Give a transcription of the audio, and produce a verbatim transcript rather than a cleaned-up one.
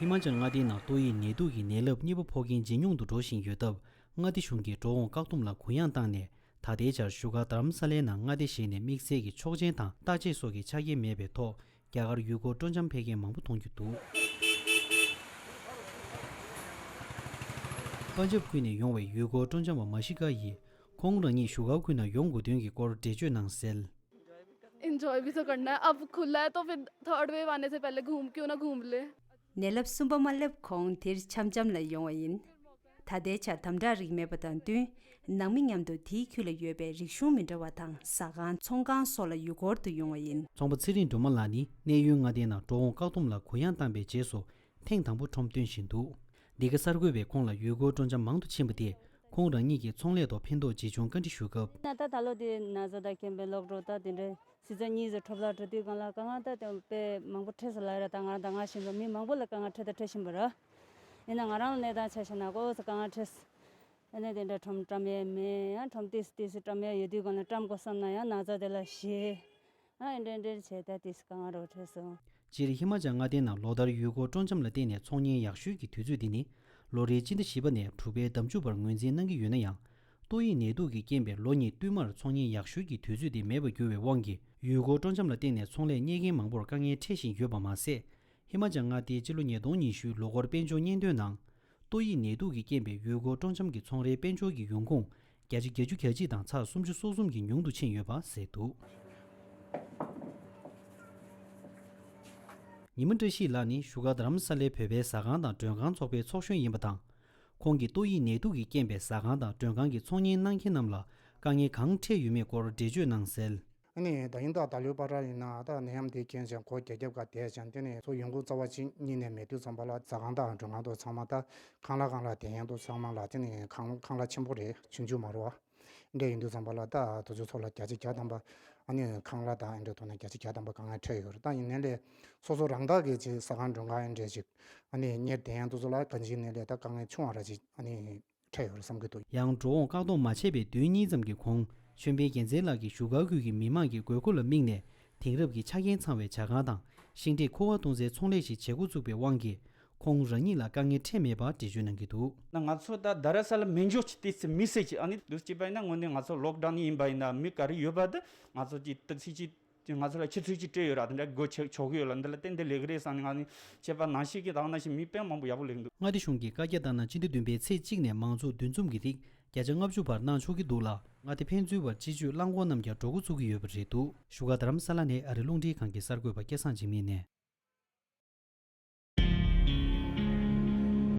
ཧི་མ་ཅལ་མངའ་སྡེའི་ནང་ཏོག་དབྱིབས་ནད་དུག་གི་ནད་རླབས་གཉིས་པ་ཕོག་མཁན་ཇེ་ཉུང་དུ་འགྲོ་བཞིན་ཡོད་སྟབས། མངའ་སྡེ་གཞུང་གིས་འགྲོ་འོང་བཀག་སྡོམ་ལ་གུ་ཡངས་བཏང་ནས། ད་ལྟའི་ཆར་བཞུགས་སྒར་རྡ་རམ་ས་ལའི་ནང་མངའ་སྡེ་གཞན་ནས་དམིགས་བསལ་གྱི་ཆོག་མཆན་དང་བརྟག་དཔྱད་སོགས་ཀྱི་ཆ་རྐྱེན་མེད་པའི་ཐོག་རྒྱ་གར་ཡུལ་སྐོར་སྤྲོ་འཆམ་ཕེབས་མཁན་མང་པོ་མཐོང་རྒྱུ་འདུག་པན་ཇབ་ཁུལ་ནས་ཡོང་བའི་ཡུལ་སྐོར་སྤྲོ་འཆམ་པ་མ་ཤི་ཀ་ཡིས། ཁོང་རང་ཉིད་བཞུགས་སྒར་ཁུལ་ནང་ཡོང་དགོས་དོན་གྱི་སྐོར་འགྲེལ་བརྗོད་གནང་གསལ། एंजॉय भी तो करना है। अब खुला है तो फिर थर्ड वेव आने से पहले घूम क्यों ना घूम ले। ནད་རླབས་གསུམ་པ་མ་སླེབས་གོང་དེར་འཆམ་འཆམ་ལ་ཡོང་བ་ཡིན། ད་ལྟའི་ཆར་དམ་དྲག་རིགས་མེད་པ་དང་བསྟུན། ནང་མི་མཉམ་དུ་དེའི་ཁུལ་ལ་ཡོད་པའི་རིག་གཞུང་མི་འདྲ་བ་དང་ཟ་ཁང་ཚོང་ཁང་སོགས་ལ་ཡུལ་སྐོར་དུ་ཡོང་བ་ཡིན། ཚོང་པ་ཚེ་རིང་སྒྲོལ་མ་ལགས་ནི་གནས་ཡུལ་མངའ་སྡེའི་ནང་འགྲོ་འོང་བཀག་སྡོམ་ལ་གུ་ཡངས་བཏང་པའི་རྗེས་སུ། ཐེངས་དང་པོ་ཁྲོམ་སྟོན་བཞིན་འདུག་འདི་ག་གསར་འགོད་པས་ཁོང་ལ་ཡུལ་སྐོར་སྤྲོ་འཆམ་མང་དུ་ཕྱིན་པ་དེས། ཁོང་རང་ཉིད་ཀྱི་ཚོང་ལས་ཐོག་ཕན་ཐོགས་ཇི་བྱུང་བཀའ་འདྲི་ཞུས་སྐབས། ན་ད་ད་ལོ་དེ་ན་ཚ་དང་རྐྱེན་པས་ལོག་འགྲོ་ད་དེ་འདྲའི་སི་ཛན་གཉིས་སུ་འཁྲབ་ལ་འགྲོ་དུས་སྒང་ལ་དཀའ་ངལ་ད་དེ་དཔེ་མང་པོ་འཕྲད་ས་ལ་ཡ་ར། ད་ང་རང་ད་ང་བཞིན་དུ་མི་མང་པོ་ལ་དཀའ་ངལ་འཕྲད་ད་འཕྲད་བཞིན་པ་ར། ཡིན་ན་ང་རང་ལ་གནས་སྟངས་ཆ་བཞག་ན་ཀོ་ས་དཀའ་ངལ་འཕྲད། ཨ་ནི་དེ་འདྲ་ཁྲོམ་བཀྲམ་ཡས་མེད། ཡང་ཁྲོམ་ཏིས་ཏིས་བཀྲམ་ཡས་ཡོད་དུས་སྒང་ལ་བཀྲམ་དགོས་བསམ་ན་ཡང་ན་ཚ་དེ་ལ་ཞེད། ཨ་ཨེ་འདྲེ་འདྲེ་བྱས་ད་ཏིས་དཀའ་ངལ་རོ་འཕྲད་སོང་། སྤྱིར་ཧི་མ་ཅལ་མངའ་སྡེའི་ནང་ལོ་ལྟར་ཡུལ་སྐོར་སྤྲོ་འཆམ་ལ་བརྟེན་ནས་ཚོང་གཉེར་ཡག་ཤོས་ཀྱི་དུས་ཚོད་འདི་ནི། ལོ་རེའི་སྤྱི་ཟླ་བཞི་པ་ནས་དྲུག་པའི་ཟླ་མཇུག་བར་ངོས་འཛིན་གནང་གི་ཡོད་ན་ཡང་། ཏོག་དབྱིབས་ནད་དུག་གི་རྐྱེན་པས་ལོ་གཉིས་བསྟུད་མར་ཚོང་གཉེར་ཡག་ཤོས་ཀྱི་དུས་ཚོད་དེ་མེད་པར་གྱུར་བའི་དབང་གིས། ཡུལ་སྐོར་སྤྲོ་འཆམ་ལ་བརྟེན་ནས་ཚོང་ལས་གཉེར་མཁན་མང་པོར་དཀའ་ངལ་འཕྲད་བཞིན་ཡོད་པ་མ་ཟད། ཧི་མ་ཅལ་མངའ་སྡེའི་སྤྱི་ལོ་ཉིས་སྟོང་ཉི་ཤུའི་ལོ་འཁོར་དཔལ་འབྱོར་སྙན་ཐོའི་ནང་། ཏོག་དབྱིབས་ནད་དུག་གི་རྐྱེན་པས་ཡུལ་སྐོར་སྤྲོ་འཆམ་གྱི་ཚོང་རའི་དཔལ་འབྱོར་གྱི་ཡོང་ཁུངས་བརྒྱ་ཆ་བརྒྱད་ཅུ་གྱ་གཅིག་དང་ཚེག་སུམ་ཅུ་སོ་གསུམ་གྱིས་ཉུང་དུ་ཕྱིན་ཡོད་པ་གསལ་འདུག་ཉི་མ་བཀྲ་ཤིས་ལགས་ནི་བཞུགས་སྒར་རྡ་རམ་ས་ལའི་བོད་པའི་ཟ་ཁང་དང་མགྲོན་ཁང་ཚོགས་པའི་ཚོགས་གཞོན་ཡིན་པ་དང་། ཁོང་གིས་ཏོག་དབྱིབས་ནད་དུག་གི་རྐྱེན་པས་ཟ་ཁང་དང་མགྲོན་ཁང་གི་ཚོང་གཉེར་གནང་མཁན་རྣམས་ལ་དཀའ་ངལ་གང་འཕྲད་ཡོད་མེད་སྐོར་འགྲེལ་བརྗོད་གནང་གསལ། ཨ་ནི་ད་ཡིན་ད་ད་ལོའི་བར་ཡིན་ན་ད་ནད་ཡམས་དེའི་རྐྱེན་བྱས་སྒོ་རྒྱ་ཁྱབ་ཁ་བསྡད་ཀྱང་དེ་ནས་ཚོ་ཡོང་སྒོ་རྩ་བ་གཅིག་གཉིས་ནས་མེད་དུས་ཙམ་པ་ལ་ཟ་ཁང་དང་མགྲོན་ཁང་དུ་ཚང་མ་ད་ཁང་གླ་ཁང་གླ་དེ་ཡན་དུ་ཚང་མ་ལ་དེ་ནས་ཁང་ཁང་གླ་ཆེན་པོ་རེད། ཆུང་ཆུང་མ་རེད་བ། འདྲ་ཡིན་དུས་ཙམ་པ་ལ་ད་དུ་ཚོ་ཚོ་ལ་བརྒྱ་ཆ་བརྒྱ་ཐམ་པ་ཨ་ནི་ཁང་གླ་དང་ཨེ་འདྲ་ཐོག་ནས་བརྒྱ་ཆ་བརྒྱ་ཐམ་པ་དཀའ་ངལ་འཕྲད་ཡོད་རེད། ད་ཡིན་ནའི་ལས་སོ་སོ་རང་བདག་གི་ཅིག་ཟ་ཁང་མགྲོན་ཁང་ཨེ་འདྲ་ཅིག་ཨ་ནི་གཉེར་དེ་ཡན་དུ་ཚོ་ལ་གང་ཅིའི་ནས་ལས་ད་དཀའ་ངལ་ཆུང་བ་ར་ཅིག་ཨ་ནི། འཕྲད་ཡོད་རེད་བསམ་གྱི་འདུག་ཡང་འགྲོ་འོང་བཀག་སྡོམ་མ་བྱས་པའི་བདུན་གཉིས་ཙམ་གྱི་གོང་། ཆོས་འཕེལ་རྒྱལ་མཚན་ལགས་ཀྱིས་བཞུགས་སྒར་ཁུལ་གྱི་མི་མང་གི་དགོས་མཁོ་ལ་དམིགས་ནས། དེང་རབས་ཀྱི་ཆ་རྐྱེན་ཚང་བའི་ཇ་ཁང་དང་ཤིང་འབྲས་ཁུ་བ་གཏོང་སའི་ཚོང་ལས་ཤིག་བྱེད་འགོ་བཙུགས་པའི་དབང་གིས། ཁོང་རང་ཉིད་ལ་དཀའ་ངལ་འཕྲད་མེད་པ་འགྲེལ་བརྗོད་གནང་གི་འདུག་ན་ང་ཚོ་ད་རྡ་ར་ས་ལ་མེད་འཇོག་ཅིག་ཏི་སི་མི་སྲིད་ཅིག་ཨ་ནི་འདུག་ཅིག་པ་ཡིན་ན་དངོས་གནས་ང་ཚོ་ལོག་ཌའུན་ཡིན་པ་ཡིན་ན་མི་ག་རེ་ཡོད་པ་དེ་ང་ཚོ་ཅིག་ཏི་སི་ཅིག་ང་ཚོ་ལ་ཆུ་ཚོད་གཅིག་སྤྲད་ཡོད་ར། དེ་འདྲ་སྒོ་ཕྱེ་ཆོག་གི་ཡོད་ལ། འདི་ལ་བརྟེན་ཏེ་ལས་ཀྱི་རེད་བསམ་ནས་ང་ནི་ཁྱད་པར་ནང་བཞིན་གྱི་དང་ནང་བཞིན་མི་དཔེ་མང་པོ་ཡག་པོ་ལས་ཀྱི་འདུག་མངའ་སྡེ་གཞུང་གིས་བཀའ་རྒྱ་བཏང་ན་སྤྱི་ཟླ་བདུན་པའི་ཚེས་གཅིག་ནས་མང་ཚོགས་འདུ་འཛོམས་ཀྱི་རིགས་བརྒྱ་ཆ་ལྔ་བཅུ་བར་གནང་ཆོག་གི་འདུག་ལ། མངའ་སྡེ་ཕན་ཚུན་བར་སྤྱི་སྤྱོད་རླངས་འཁོར་རྣམས་ཀྱང་འགྲོ་འགོ་ཚུགས་ཀྱི་ཡོད་པ་རེད་འདུག་བཞུགས་སྒར་རྡ་རམ་ས་ལ་ནས་ཨ་རི་རླུང་འཕྲིན་ཁང་གི་གསར་འགོད་པ་སྐལ་བཟང་འཇིགས་མེད་ནས།